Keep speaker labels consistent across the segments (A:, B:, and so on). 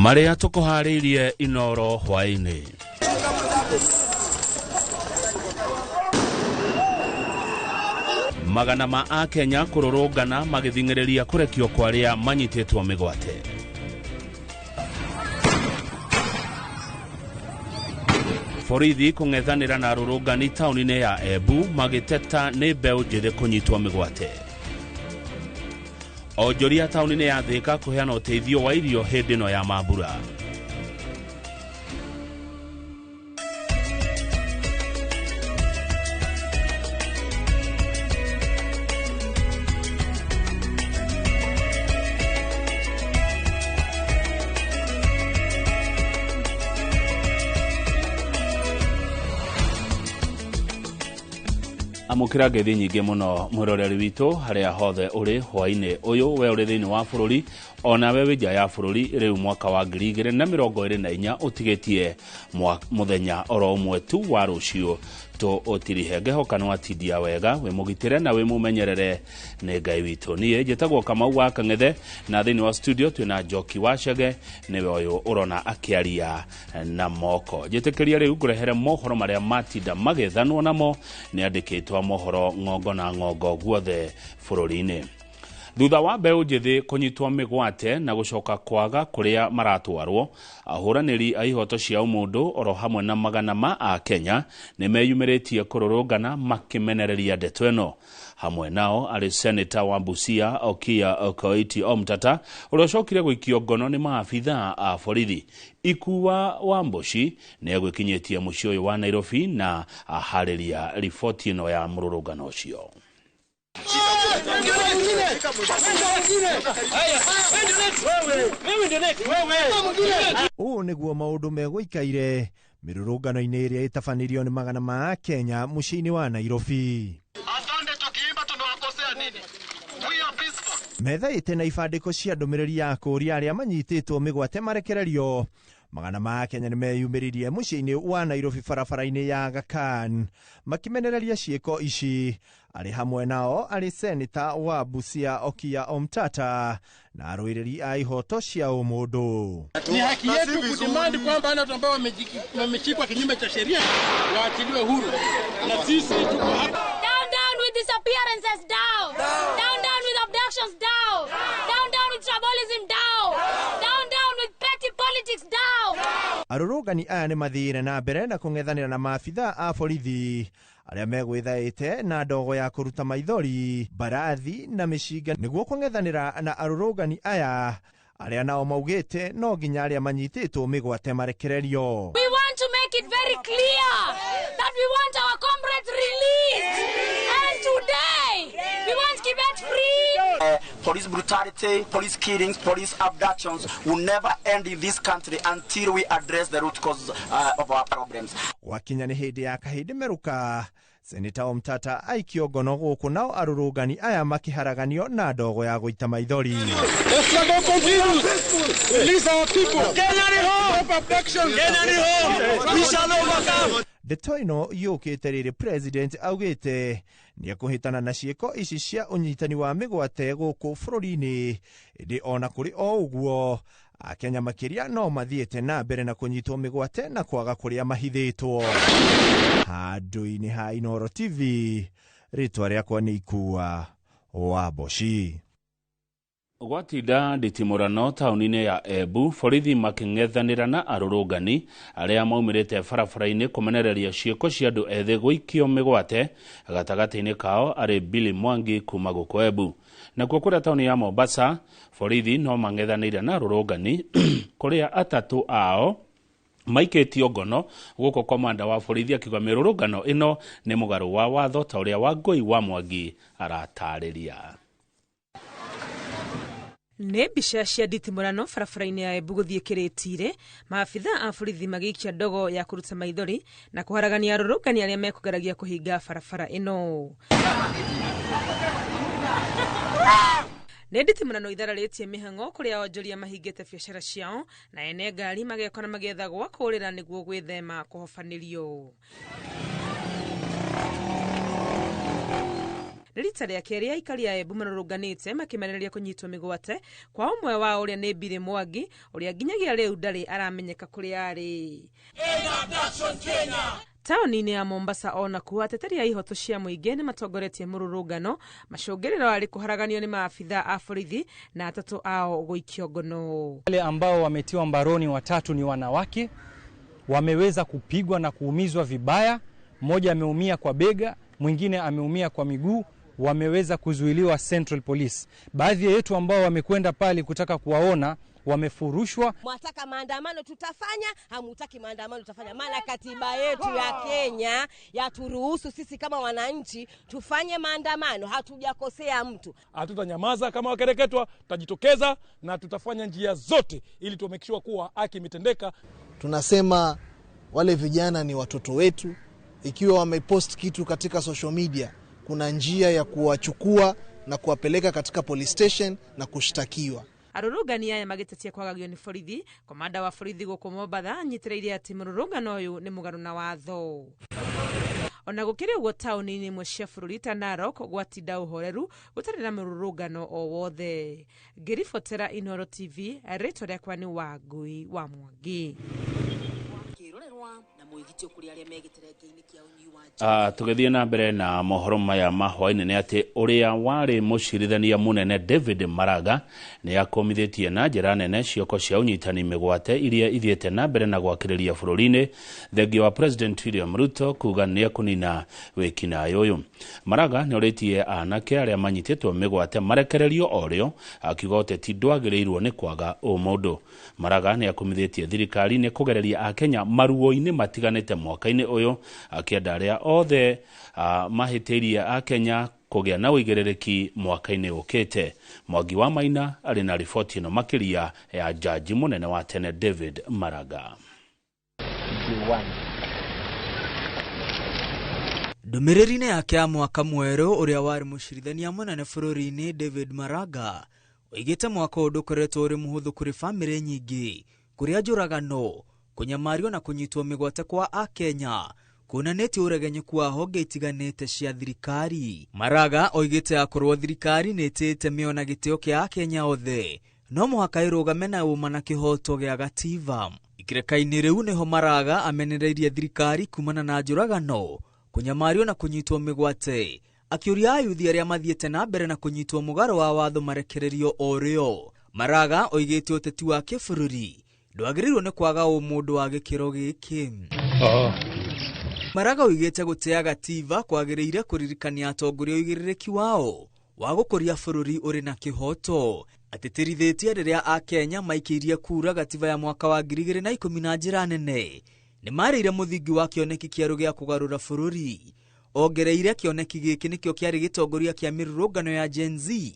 A: Marĩa tũkũharĩirie Inoro hwaĩ-inĩ. Magana ma Akenya kũrũrũngana magĩthing'ĩrĩria kũrekio kwa arĩa manyitĩtwo mĩgwate. Borithi kũng'ethanĩra na arũrũngani taũni-inĩ ya Embu magĩteta nĩ mbeũ njĩthĩ kũnyitwo mĩgwate. Onjoria taũni-inĩ ya Thĩka kũheana ũteithio wa irio hĩndĩ ĩno ya mambura. Amũkĩra ngeithi nyingĩ mũno mwĩroreri witũ harĩa hothe ũrĩ hwainĩ ũyũ, we ũrĩ thĩinĩ wa bũrũri onawe wĩ nja ya bũrũri. Rĩu mwaka wa 2024 ũtigĩtie mũthenya oro ũmwe tu wa rũciũ tũ ũtirihe. Ngehoka nĩ watindia wega, wĩ mũgitĩre na wĩ mũmenyerere nĩ Ngai witũ. Niĩ njĩtagwo Kamau wa Kang'ethe na thĩinĩ wa studio twĩna Njoki wa Chege, nĩwe ũyũ ũrona akĩaria na moko. Njĩtĩkĩria rĩu ngũrehere mohoro marĩa matinda magĩthanwo namo nĩ andĩkĩtwo mohoro ng'ongo na ng'ongo guothe bũrũri-inĩ. Thutha wa mbeũ njĩthĩ kũnyitwo mĩgwate na gũcoka kwaga kũrĩa maratwarwo, ahũranĩri a ihoto cia ũmũndũ oro hamwe na magana ma Akenya nĩ meyumĩrĩtie kũrũrũngana makĩmenereria ndeto ĩno. Hamwe nao arĩ Seneta wa Busia Okiya Koiti Omtata ũrĩa ũcokire gũikio ngono nĩ maabithaa a borithi. Ikua wa Mboci nĩ egwĩkinyĩtie mũciĩ ũyũ wa Nairobi na aharĩria riboti ĩno ya mũrũrũngano ũcio.
B: Ũũ nĩguo maũndũ megũikaire mĩrũrũngano-inĩ ĩrĩa ĩtabanĩrio nĩ magana ma Akenya mũciĩ-inĩ wa Nairobi. Methaĩte na ibandĩko cia ndũmĩrĩri ya kũũria arĩa manyitĩtwo mĩgwate marekererio. Magana ma Akenya nĩmeyumĩririe mũciĩ-inĩ wa Nairobi barabara-inĩ ya Aga Khan makĩmenereria ciĩko ici. Arĩ hamwe nao arĩ Seneta wa Busia Okiya Omtata na arũĩrĩri a ihoto cia ũmũndũ.
C: Ni haki yetu kudemand kwamba wale watu ambao wameshikwa kinyume cha sheria waachiliwe huru, na sisi tuko hapa.
D: Down, down with disappearances, down. Down, down with abductions, down. Down, down with tribalism, down. Down, down with petty politics, down.
B: Arũrũngani aya nĩ mathire na mbere na kũng'ethanĩra na maabithaa a borithi arĩa megwĩthaĩte na ndogo ya kũruta maithori, mbarathi na mĩcinga nĩguo kũng'ethanĩra na arũrũngani aya arĩa nao maugĩte no nginya arĩa manyitĩtwo mĩgwate marekererio.
D: We want to make it very clear that we want our comrades released. And today, we want Kibet free.
E: Police brutality, police killings, police abductions will never end in this country until we address the root cause of our problems.
B: Gwakinya nĩ hĩndĩ ya kahĩndĩ merũka, Seneta Omtata aikio ngono gũkũ nao arũrũngani aya makĩharaganio na ndogo ya gũita maithori.
C: The struggle continues. Release our people. Kenya ni home. Stop abduction. Kenya ni home. We shall overcome.
B: Ndeto ĩno yũkĩte rĩrĩ President augĩte nĩekũhĩtana na ciĩko ici cia ũnyitani wa mĩgwate gũkũ bũrũri-inĩ, ĩndĩ ona kũrĩ o ũguo Akenya makĩria no mathiĩte na mbere na kũnyitwo mĩgwate na kwaga kũrĩa mahithĩtwo. Handũ-inĩ ha Inooro TV, rĩtwa rĩakwa nĩ Ikua wa Mboci.
A: Gwatinda nditimũrano taũni-inĩ ya Embu, borithi makĩng'ethanĩra na arũrũngani arĩa maumĩrĩte barabara-inĩ kũmenereria ciĩko cia andũ ethĩ gũikio mĩgwate. Gatagatĩ-inĩ kao arĩ Billy Mwangi kuma gũkũ Embu. Nakuo kũrĩa taũni ya Mombasa, borithi no mang'ethanĩire na arũrũngani kũrĩa atatũ ao maikĩtio ngono gũkũ komanda wa borithi akiuga mĩrũrũngano ĩno nĩ mũgarũ wa watho ta ũrĩa Wangũi wa Mwangi aratarĩria.
F: Nĩ mbica cia nditimũrano barabara-inĩ ya Embu gũthiĩ Kĩrĩtire, maabithaa a borithi magĩikia ndogo ya kũruta maithori na kũharagania arũrũngani arĩa mekũgeragia kũhinga barabara ĩno. Nĩ nditimũrano ithararĩtie mĩhang'o kũrĩa onjoria mahingĩte biacara ciao na ene ngari magekora magĩetha gwa kũũrĩra nĩguo gwĩthema kũhobanĩrio. Nĩ rita rĩa kerĩ aikari a Embu marũrũnganĩte makĩmenereria kũnyitwo mĩgwate kwa ũmwe wao ũrĩa nĩ Billy Mwangi, ũrĩa nginyagia rĩu ndarĩ aramenyeka kũrĩa arĩ. Taũni-inĩ ya Mombasa onakuo ateteri a ihoto cia mũingĩ nĩ matongoretie mũrũrũngano, macũngĩrĩro arĩ kũharaganio nĩ maabitha a borithi na atatũ ao gũikio ngono.
G: Wale ambao wametiwa mbaroni watatu ni wanawake, wameweza kupigwa na kuumizwa vibaya. Mmoja ameumia kwa bega, mwingine ameumia kwa miguu. Wameweza kuzuiliwa Central Police. Baadhi yetu ambao wamekwenda pale kutaka kuwaona wamefurushwa.
H: Mwataka maandamano tutafanya, hamutaki maandamano tutafanya. Maana katiba yetu ya Kenya yaturuhusu sisi kama wananchi tufanye maandamano, hatujakosea mtu.
I: Hatutanyamaza kama wakereketwa, tutajitokeza na tutafanya njia zote ili tuhakikishe kuwa haki imetendeka.
J: Tunasema wale vijana ni watoto wetu. Ikiwa wamepost kitu katika social media, kuna njia ya kuwachukua na kuwapeleka katika police station na kushtakiwa.
F: Arũrũngani aya magĩtetia kwagagio nĩ borithi. Komanda wa borithi gũkũ Mombatha anyitĩrĩire atĩ mũrũrũngano ũyũ nĩ mũgarũ na watho. Ona gũkĩrĩ ũguo, taũni-inĩ imwe cia bũrũri ta Narok gwatinda ũhoreru gũtarĩ na mũrũrũngano o wothe. Ngĩribotera Inooro TV, rĩtwa rĩakwa nĩ Wangui wa Mwangi.
A: Tũgĩthiĩ na mbere na mohoro maya ma hwaĩ-inĩ nĩ atĩ ũrĩa warĩ mũcirithania mũnene David Maraga nĩ akomithĩtie na njĩra nene cioko cia ũnyitani mĩgwate iria ithiĩte na mbere na gwakĩrĩria bũrũri-inĩ, thengia wa President William Ruto kuga nĩ ekũnina wĩkinaĩ ũyũ. Maraga nĩ orĩtie anake arĩa manyitĩtwo mĩgwate marekererio o rĩo, akiuga ũteti ndwagĩrĩirwo nĩ kwaga ũmũndũ. Maraga nĩ akomithĩtie thirikari nĩ kũgereria akenya maruo-inĩ matiganĩte mwaka-inĩ ũyũ, akĩenda arĩa othe mahĩtĩirie akenya kũgĩa na ũigĩrĩrĩki mwaka-inĩ ũkĩte. Mwangi wa Maina arĩ na riboti ĩno makĩria ya jaji mũnene wa tene David Maraga.
K: Ndũmĩrĩri-inĩ yake ya mwaka mwerũ, ũrĩa warĩ mũcirithania mũnene bũrũri-inĩ David Maraga oigĩte mwaka ũyũ ndũkoretwo ũrĩ mũhũthũ kũrĩ bamĩrĩ nyingĩ, kũrĩa njũragano, kũnyamario na kũnyitwo mĩgwate kwa akenya kuonanĩtie ũregenyũku wa honge itiganĩte cia thirikari. Maraga oigĩte akorwo thirikari nĩ ĩtĩĩte mĩo na gĩtĩo kĩa akenya othe, no mũhaka ĩrũgame na ũma na kĩhoto gĩa gatiba. Ikireka-inĩ rĩu nĩho Maraga amenereirie thirikari kumana na njũragano, kũnyamario na kũnyitwo mĩgwate, akĩũria ayuthi arĩa mathiĩte na mbere na kũnyitwo mũgarũ wa watho marekererio o rĩo. Maraga oigĩte ũteti wa kĩbũrũri ndwagĩrĩirwo nĩ kwaga ũmũndũ wa gĩkĩro gĩkĩ. Maraga oigĩte gũtĩa gatiba kwagĩrĩire kũririkania atongoria ũigĩrĩrĩki wao wa gũkũria bũrũri ũrĩ na kĩhoto. Atĩtĩrithĩtie rĩrĩa akenya maikĩirie kura gatiba ya mwaka wa 2010 na njĩra nene nĩ marĩire mũthingi wa kĩoneki kĩerũ gĩa kũgarũra bũrũri. Ongereire kĩoneki gĩkĩ nĩkĩo kĩarĩ gĩtongoria kĩa mĩrũrũngano ya Gen Z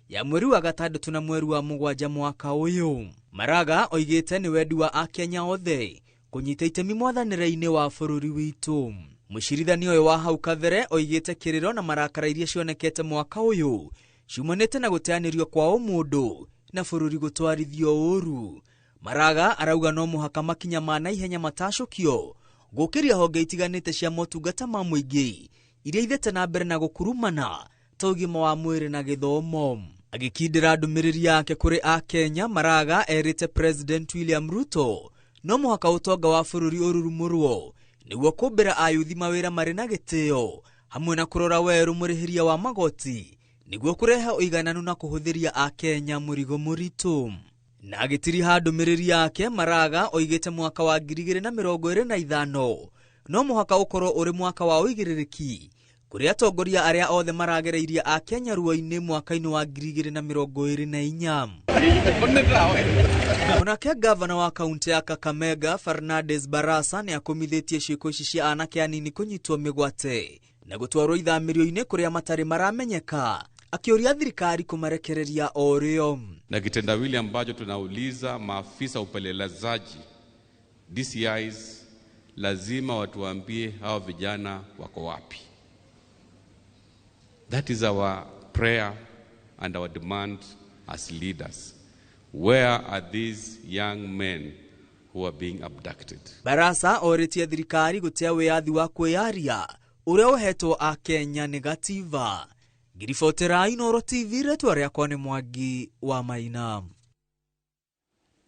K: ya mweri wa 6 na mweri wa 7 mwaka ũyũ. Maraga oigĩte nĩ wendi wa akenya othe kũnyita itemi mwathanĩre-inĩ wa bũrũri witũ. Mũcirithania ũyũ wa hau kabere oigĩte kĩrĩro na marakara iria cionekete mwaka ũyũ ciumanĩte na gũteanĩrio kwa ũmũndũ na bũrũri gũtwarithio ũru. Maraga arauga no mũhaka makinya ma naihenya matacũkio gũkĩria honge itiganĩte cia motungata ma mũingĩ iria ithete na mbere na gũkurumana ta ũgima wa mwĩrĩ na gĩthomo. Agĩkindĩra ndũmĩrĩri yake kũrĩ akenya, Maraga erĩte President William Ruto no mũhaka ũtonga wa bũrũri ũrurumũrwo nĩguo kũmbĩra ayuthi mawĩra marĩ na gĩtĩo hamwe na kũrora werũ mũrĩhĩria wa magoti nĩguo kũrehe ũigananu na kũhũthĩria akenya mũrigo mũritũ. Na agĩtiriha ndũmĩrĩri yake, Maraga oigĩte mwaka wa 2025 no mũhaka ũkorwo ũrĩ mwaka wa ũigĩrĩrĩki kũrĩ atongoria arĩa othe maragereirie akenya ruo-inĩ mwaka-inĩ wa 2024. Onake gavana wa kaunti ya Kakamega Fernandes Barasa nĩ akomithĩtie ciĩko ici cia anake anini kũnyitwo mĩgwate na gũtwarwo ithamĩrio-inĩ kũrĩa matarĩ maramenyeka, akĩũria thirikari kũmarekereria o rĩo.
L: Na kitendawili ambacho tunauliza maafisa upelelezaji DCIs lazima watuambie hao vijana wako wapi. That is our prayer and our demand as leaders. Where are these young men who are being abducted?
K: Barasa orĩtie thirikari gũtea wĩyathi wa kwĩyaria ũrĩa ũhetwo akenya nĩ gatiba. Ngiribotera Inooro TV, rĩtwa rĩakwa nĩ Mwangi wa Maina.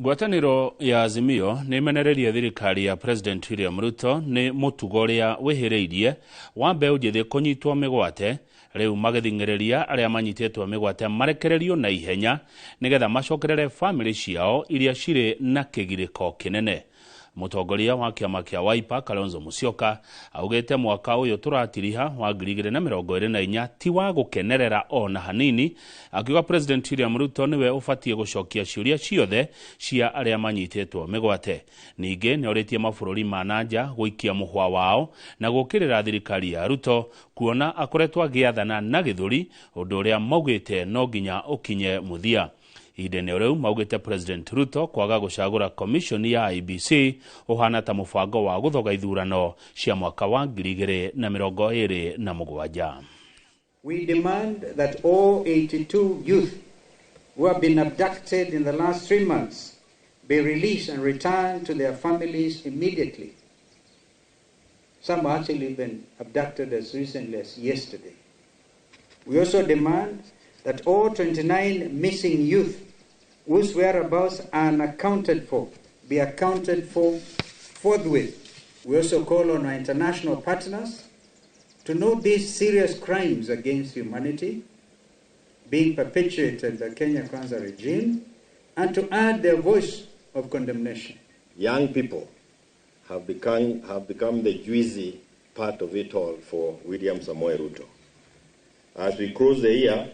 A: Ngwatanĩro ya Azimio nĩ ĩmenererie thirikari ya President William Ruto nĩ mũtugo ũrĩa wĩhĩrĩirie wa mbeũ njĩthĩ kũnyitwo mĩgwate, rĩu magĩthing'ĩrĩria arĩa manyitĩtwo mĩgwate marekererio na ihenya nĩgetha macokerere bamĩrĩ ciao iria cirĩ na kĩgirĩko kĩnene. Mũtongoria wa kĩama kĩa Wiper Kalonzo Musyoka augĩte mwaka ũyũ tũratiriha wa 2024 ti wa gũkenerera ona hanini, akiuga President William Ruto nĩwe ũbatiĩ gũcokia ciũria ciothe cia arĩa manyitĩtwo mĩgwate. Ningĩ nĩorĩtie mabũrũri ma nanja gũikia mũhwa wao na gũũkĩrĩra thirikari ya Ruto kuona akoretwo agĩathana na gĩthũri, ũndũ ũrĩa maugĩte no nginya ũkinye mũthia. Ihinda-inĩ rĩu maugĩte President Ruto kwaga gũcagũra commission ya IEBC ũhana ta mũbango wa gũthoga ithurano cia mwaka wa 2027.
M: We demand that all 82 youth who have been abducted in the last 3 months be released and returned to their families immediately. Some actually been abducted as recently as yesterday. We also demand that all 29 missing youth whose whereabouts are unaccounted for be accounted for forthwith. We also call on our international partners to note these serious crimes against humanity being perpetuated by Kenya Kwanza regime and to add their voice of condemnation.
N: Young people have become the juicy part of it all for William Samoei Ruto. As we close the year,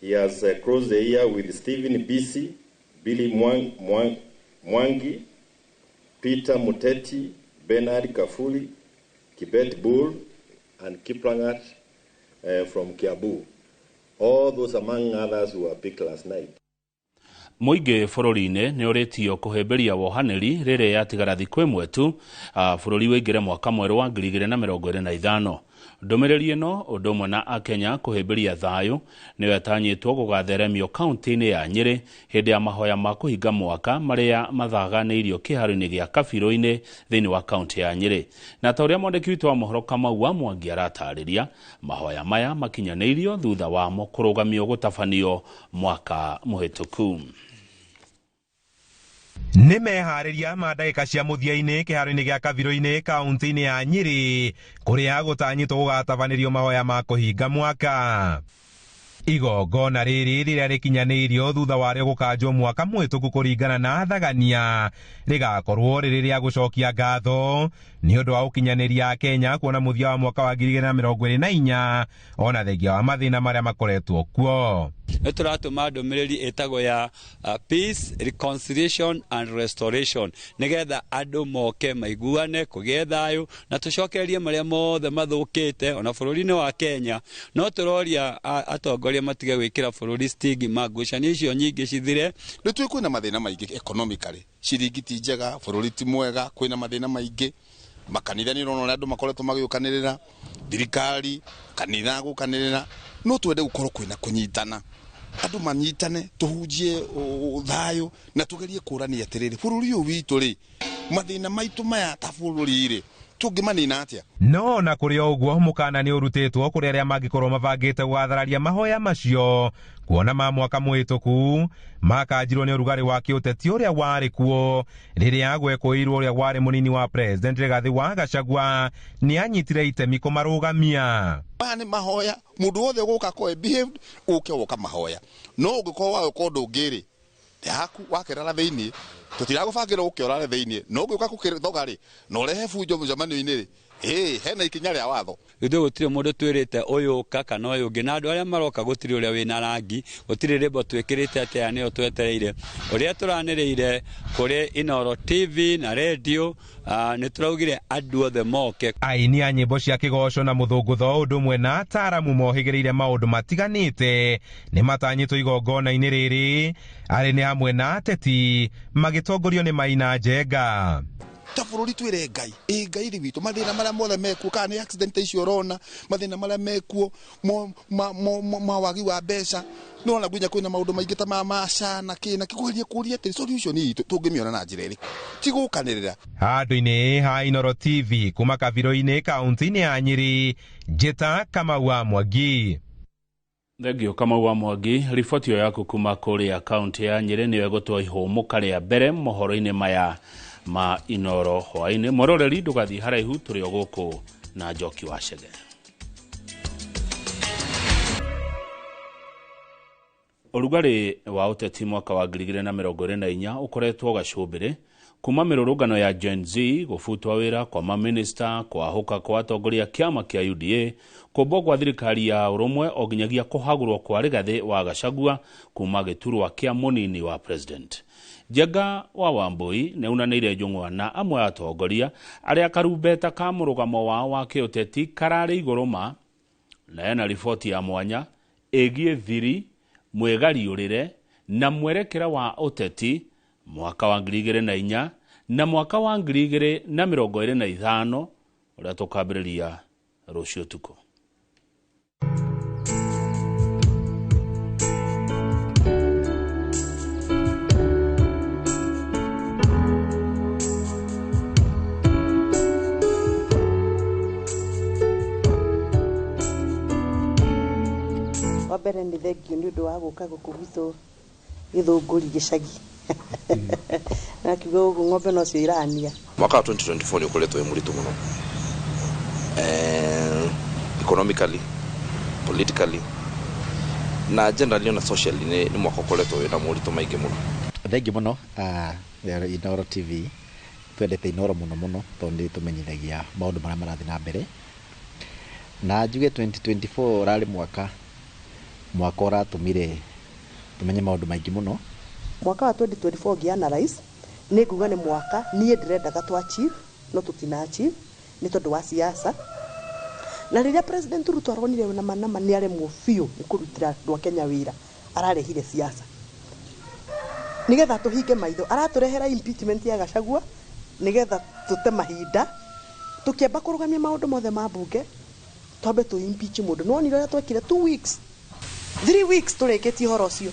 N: he has closed the year with Stephen Bisi, Billy Mwangi, Peter Muteti, Bernard Kafuli, Kibet Bull, and Kiplangat from Kiambu. All those among others who were picked last night.
A: Mũingĩ bũrũri-inĩ nĩ ũrĩtio kũhĩmbĩria wohanĩri rĩrĩa yatigara thikũ ĩmwe tu bũrũri wĩingĩre mwaka mwerũ wa 2025. Ndũmĩrĩri ĩno ũndũ ũmwe na akenya kũhĩmbĩria thayũ nĩyo ĩtanyĩtwo gũgatheremio kaunti-inĩ ya Nyĩrĩ hĩndĩ ya mahoya ma kũhinga mwaka marĩa mathaganĩirio kĩharo-inĩ gĩa Kabirũ-inĩ thĩinĩ wa kaunti ya Nyĩrĩ. Na ta ũrĩa mwandĩki witũ wa mohoro Kamau wa Mwangi aratarĩria, mahoya maya makinyanĩirio thutha wamo kũrũgamio gũtabanio mwaka mũhĩtũku.
O: Nĩ meharĩria ma ndagĩka cia mũthia-inĩ kĩharo-inĩ gĩa Kabirũ-inĩ kaunti-inĩ ya Nyĩrĩ kũrĩa gũtanyĩtwo gũgatabanĩrio mahoya ma kũhinga mwaka. Igongona rĩrĩ rĩrĩa rĩkinyanĩirio thutha warĩo gũkanjwo mwaka mũhĩtũku kũringana na athagania rĩgakorwo rĩrĩ rĩa gũcokia ngatho nĩ ũndũ wa ũkinyanĩria Kenya kuona mũthia wa mwaka wa 2024 ona thengia wa mathĩna marĩa makoretwo kuo.
P: Nĩ tũratũma ndũmĩrĩri ĩtagwo ya peace, reconciliation and restoration nĩgetha andũ moke maiguane, kũgĩe thayũ na tũcokererie marĩa mothe mathũkĩte ona bũrũri-inĩ wa Kenya. No tũroria atongoria matige gwĩkĩra bũrũri stigma, ngucanio icio nyingĩ cithire.
Q: Nĩ tũĩ kwĩna mathĩna maingĩ economically, ciringi ti njega, bũrũri ti mwega, kwĩna mathĩna maingĩ, makanitha nĩ ũrona ũrĩa andũ makoretwo magĩũkanĩrĩra, thirikari, kanitha gũkanĩrĩra. No twende gũkorwo kwĩna kũnyitana, andũ manyitane, tũhunjie thayũ na tũgerie kũrania atĩrĩrĩ, bũrũri ũyũ witũ rĩ, mathĩna maitũ maya ta bũrũri rĩ, tũngĩmanina atĩa?
O: No na kũrĩ o ũguo mũkana nĩ ũrutĩtwo kũrĩ arĩa mangĩkorwo mabangĩte gũgathararia mahoya macio kuona ma mwaka mũhĩtũku makanjirwo nĩ ũrugarĩ wa kĩũteti ũrĩa warĩ kuo rĩrĩa gwekũĩirwo ũrĩa warĩ mũnini wa President Rigathĩ wa Gachagua nĩ anyitire itemi kũmarũgamia.
Q: Maya nĩ mahoya, mũndũ wothe ũgũka koe behaved ũke woka mahoya, no ũngĩkorwo wagĩka ũndũ ũngĩ rĩ, nĩ haku wakerara thĩinĩ, tũtiragũbangĩra ũke ũrare thĩinĩ, no ũngĩũka gũkĩthoga rĩ, na ũrehe bunjo mũcemanio-inĩ rĩ, hena ikinya rĩa watho.
P: Ithuĩ gũtirĩ mũndũ twĩrĩte ũyũ ũka kana ũyũ ũngĩ, na andũ arĩa maroka gũtirĩ ũrĩa wĩna rangi, gũtirĩ rĩmbo twĩkĩrĩte atĩ aya nĩo twetereire. Ũrĩa tũranĩrĩire kũrĩ Inooro TV na radio, nĩ tũraugire andũ othe moke.
O: Aini a nyĩmbo cia kĩgoco na mũthũngũtho ũndũ ũmwe na ataaramu mohĩgĩrĩire maũndũ matiganĩte nĩ matanyĩtwo igongona-inĩ rĩrĩ, arĩ nĩ hamwe na ateti magĩtongorio nĩ Maina Njenga.
Q: Ta bũrũri twĩre Ngai, ĩ Ngai rĩ witũ, mathĩna marĩa mothe mekuo, kana nĩ accident icio ũrona, mathĩna marĩa mekuo ma wagi wa mbeca, nĩwona nginya kwĩna maũndũ maingĩ ta ma maca na kĩ na kĩ, kũgeria kũria atĩrĩ solution itũ tũngĩmĩona na njĩra ĩrĩkũ, ti gũkanĩrĩra.
O: Handũ-inĩ ha Inooro TV kuma Kabirũ-inĩ kaunti-inĩ ya Nyĩrĩ, Njĩta Kamau wa Mwangi.
A: Thengio Kamau wa Mwangi, riboti ĩyo yaku kuma kũrĩa kaunti ya Nyĩrĩ nĩyo ĩgũtwa ihũmũka rĩa mbere mohoro-inĩ maya ma Inoro hwaĩ-inĩ. Mwĩroreri ndũgathiĩ haraihu, tũrĩ o gũkũ na Njoki wa Chege. Ũrugarĩ wa ũteti mwaka wa 2024 ũkoretwo gacũmbĩrĩ kuma mĩrũrũngano ya Gen Z, gũbutwo wĩra kwa mamĩnĩsta, kwahũka kwa atongoria kĩama kĩa UDA, kũmbwo kwa thirikari ya ũrũmwe o nginyagia kũhagũrwo kwa Rigathĩ wa Gachagua kuma gĩturwa kĩa mũnini wa president. Njenga wa Wambui nĩaunanĩire njũng'wa na amwe a atongoria arĩa karumbeta ka mũrũgamo wao wa kĩũteti kararĩ igũrũ ma, na ena riboti ya mwanya ĩgiĩ thiri, mwĩgariũrĩre na mwerekera wa ũteti mwaka wa 2004 na mwaka wa 2025 ũrĩa tũkambĩrĩria rũciũ ũtukũ.
R: Wa mbere nĩ thengio nĩ ũndũ wa gũka gũkũ gwitũ Gĩthũngũri gĩcagi. Na kiugo gũkũ ng'ombe nocio irania.
S: Mwaka wa 2024 nĩ ũkoretwo wĩ mũritũ mũno, economically, politically na generally ona socially nĩ mwaka ũkoretwo wĩna moritũ maingĩ mũno.
T: Thengiũ mũno Inooro TV, twendete Inooro mũno mũno tondũ nĩ tũmenyithagia maũndũ marĩa marathiĩ na mbere. Na njuge 2024 ũrarĩ mwaka ũratũmire tũmenye maũndũ maingĩ mũno.
R: Mwaka wa 2024 ngĩ-analyze nĩ nguga nĩ mwaka niĩ ndĩrendaga tũ achieve no tũtina achieve nĩ tondũ wa siasa. Na rĩrĩa President Ruto aronire nama nama nĩ aremwo biũ nĩ kũrutĩra andũ a Kenya wĩra, ararehire siasa nĩgetha tũhinge maitho. Aratũrehera impeachment ya Gachagua nĩgetha tũte mahinda tũkĩamba kũrũgamia maũndũ mothe ma mbunge, twambe tũ impeach mũndũ. Nĩ wonire ũrĩa twekire 2 weeks 3 weeks tũrĩkĩtie ũhoro ũcio.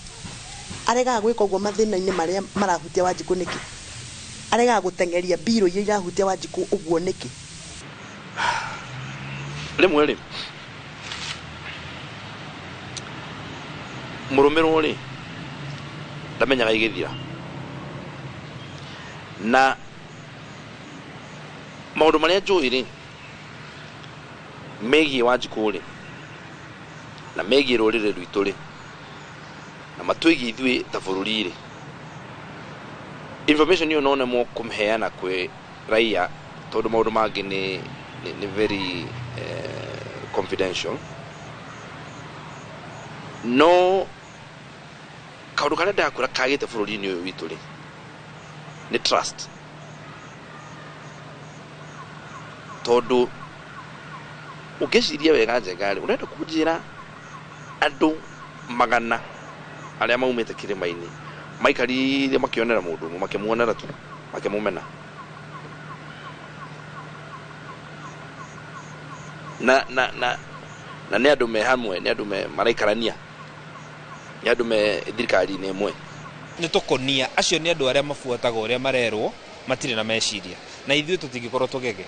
R: Aregaga gwĩka ũguo mathĩna-inĩ marĩa marahutia Wanjikũ nĩkĩ? Aregaga gũteng'eria mbirũ iria irahutia Wanjikũ ũguo nĩkĩ?
S: Rĩmwe rĩ mũrũmĩrwo rĩ ndamenyaga igĩthira, na maũndũ marĩa njũĩ rĩ megiĩ Wanjikũ rĩ na megiĩ rũrĩrĩ rwitũ rĩ na matwĩgiĩ ithuĩ ta bũrũri rĩ, information ĩyo no nemwo kũmĩheana kwĩ raia tondũ maũndũ mangĩ nĩ very confidential. No kaũndũ karĩa ndakwĩra kagĩte bũrũri-inĩ ũyũ witũ rĩ nĩ trust, tondũ ũngĩciria wega Njenga rĩ, ũrenda kũnjĩra andũ magana arĩa maumĩte kĩrĩma-inĩ maikarire makĩonera mũndũ ũmwe, makĩmuonera tu, makĩmũmena, na na na na nĩ andũ me hamwe, nĩ andũ me maraikarania, nĩ andũ me thirikari-inĩ ĩmwe.
U: Nĩ tũkonia acio nĩ andũ arĩa mabuataga ũrĩa marerwo, matirĩ na meciria, na ithuĩ tũtingĩkorwo tũgege.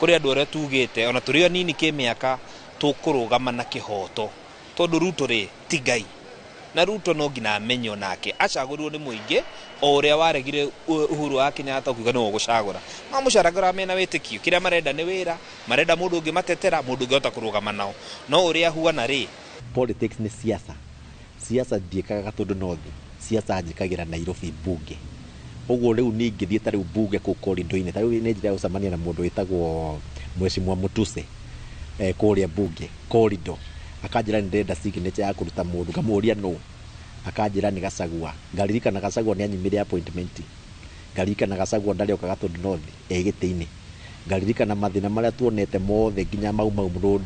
U: Kũrĩ andũ arĩa tugĩte ona tũrĩ anini kĩmĩaka tũkũrũgama na kĩhoto, tondũ Ruto rĩ ti Ngai, na Ruto no nginya amenye nake acagũrirwo nĩ mũingĩ o ũrĩa waregire Uhuru wa Kenyatta ũkiuga nĩwe ũgũcagũra. Mamũcaragũra mena wĩtĩkio, kĩrĩa marenda nĩ wĩra, marenda mũndũ ũngĩ matetera, mũndũ ũngĩhota kũrũgama nao, no ũrĩa ahuana rĩ.
T: Politics nĩ siasa, siasa ndiĩkaga Gatũndũ North, siasa njĩkagĩra Nairobi mbunge. Ũguo rĩu niĩ ingĩthiĩ ta rĩu mbunge kũu corridor-inĩ, ta rĩu nĩ njĩra ya gũcemania na mũndũ wĩtagwo Mheshimiwa Mutuse kũrĩa mbunge corridor, akanjĩra nĩ ndĩrenda signature ya kũruta mũndũ, ngamũria nũ, akanjĩra nĩ Gachagua. Ngaririkana Gachagua nĩ anyimire appointment, ngaririkana Gachagua ndarĩ oka Gatũndũ North e gĩtĩ-inĩ, ngaririkana mathĩna marĩa tuonete mothe nginya Mau Mau Road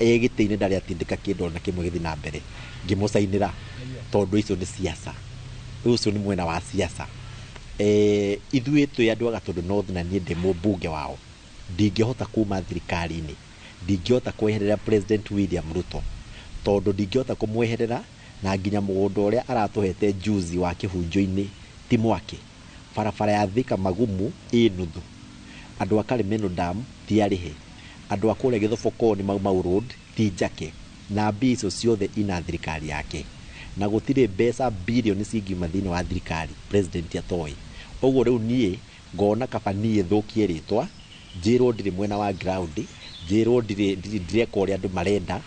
T: e gĩtĩ-inĩ ndarĩ atindĩka kĩndũ ona kĩmwe gĩthiĩ na mbere, ngĩmũcainĩra tondũ icio nĩ siasa, ũcio nĩ mwena wa siasa. Ithuĩ twĩ andũ a Gatũndũ North na niĩ ndĩ mũmbunge wao, ndingĩhota kuma thirikari-inĩ, ndingĩhota kweherera President William Ruto tondũ ndingĩhota kũmweherera, na nginya mũgũnda ũrĩa aratũhete juzi wa kĩhunjo-inĩ ti mwake. Barabara ya Thika Magumu ĩ nuthu, andũ a Karimeno Dam ti arĩhe, andũ a kũrĩa Gĩthobokoni Mau Mau Road ti njake. Na mbia icio ciothe ina thirikari yake, na gũtirĩ mbeca bilioni cingiuma thĩinĩ wa thirikari president atoĩ. Ũguo rĩu niĩ ngona kaba niĩ thũkie rĩtwa, njĩrwo ndirĩ mwena wa ground, njĩrwo ndirĩ ndireka ũrĩa andũ marenda,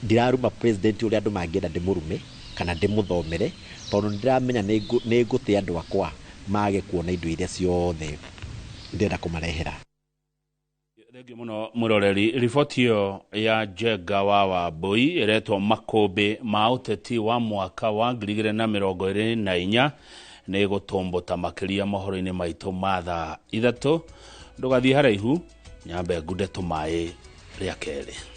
T: ndiraruma president ũrĩa andũ mangĩenda ndĩmũrume kana ndĩmũthomere, tondũ nĩndĩramenya nĩ ngũte andũ akwa mage kuona indo iria ciothe ndĩrenda kũmarehera.
A: Thengiũ mũno mwĩroreri. Riboti ĩyo ya Njenga wa Wambui ĩretwo makũmbĩ ma ũteti wa mwaka wa 2024 nĩ gũtũmbũta makĩria mohoro-inĩ maitũ ma thaa 3. Ndũgathiĩ haraihu, nyambe ngunde tũmaĩ rĩa kerĩ.